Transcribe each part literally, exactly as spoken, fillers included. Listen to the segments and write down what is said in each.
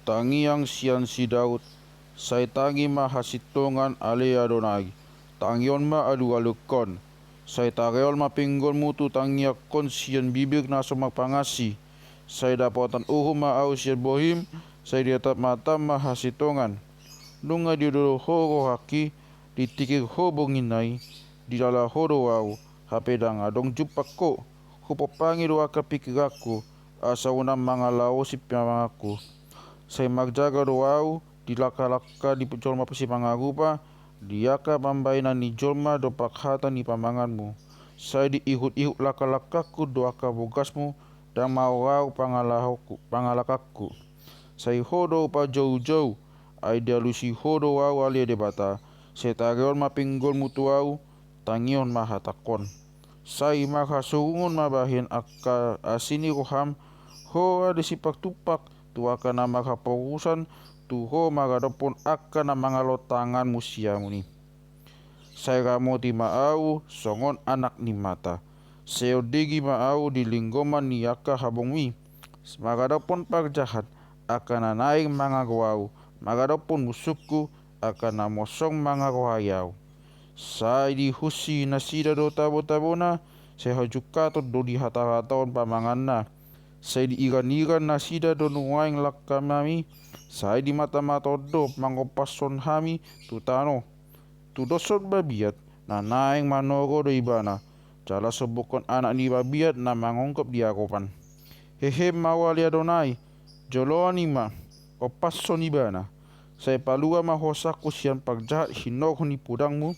Tangiang sian si Daud. Sai tangi ma hasintongan, ale Adonai, tangihon ma alualungkon. Sai tageol ma pinggolmu tu tangiangkon sian bibir na so marpangansi. Sai dapotan uhum ma ahu sian bohim, sai ditatap matam ma hasintongan. Nunga didodol ho rohangki, ditikir ho borngin na i. Dilala ho do ahu, hape ndang adong jumpang ho. Hupompangi do angka pingkiranku, asa unang mangalaosi pamanganku. Sai marjaga do ahu di langkalangka ni jolma sipangarupa, di angka pambahenan ni jolma dompak hata ni pamanganmu. Sai diihutihut langkalangkangku do angka bogasmu, ndang maoraor pangalahoku, pangalangkanku. Sai ho do hupajoujou, ai dialusi ho do ahu, ale Debata. Sai tageol ma pinggolmu tu ahu, tangihon ma hatangkon. Sai marhasurungon ma bahen angka asi ni roham, ho ale Sipartumpak, tu angka na marhaporusan tu ho maradophon angka na mangalehon tanganmu siamun i. Sai ramoti ma ahu songon anak ni mata. Sai ondingi ma ahu di linggoman ni angka habongmi, maradophon parjahat, angka na naeng mangago ahu, maradophon musungku, angka na mosong mangarohai ahu. Sai dihunsi nasida do tabotabona, sai hajungkaton do dihatahatahon pamanganna. Sai diirangiran nasida do nuaeng langkanami, sai dimatamatahon do mangompashon hami tu tano. Tudoshon babiat, na naeng manoro do ibana, jala sombuhon anak ni babiat na mangonggop di agopan. Hehe ma ahu, ale Adonai, joloan i ma, ompashon ibana. Sai palua ma hosangku sian parjahat hinorhon ni podangmu.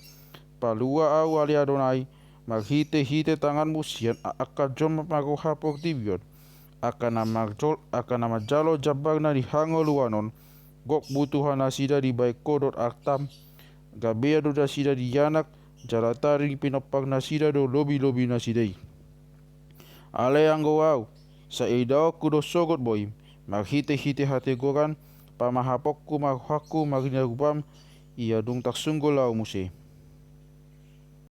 Palua ahu, ale Adonai, marhitehite tanganmu sian angka jolma marroha portibi on, angka na marjol, angka na manjalo jambarna di hangoluan on. Gok butuha nasida dibahen ho dohot artam, gabe do nasida dianak, jala tading pinompar nasida do lobilobi nasida i. Alai anggo ahu, sai idaonku do sogot bohim, marhitehite hategoran, pamahaponku ma rohangku marnida rupam, ia dung tarsunggul ahu muse.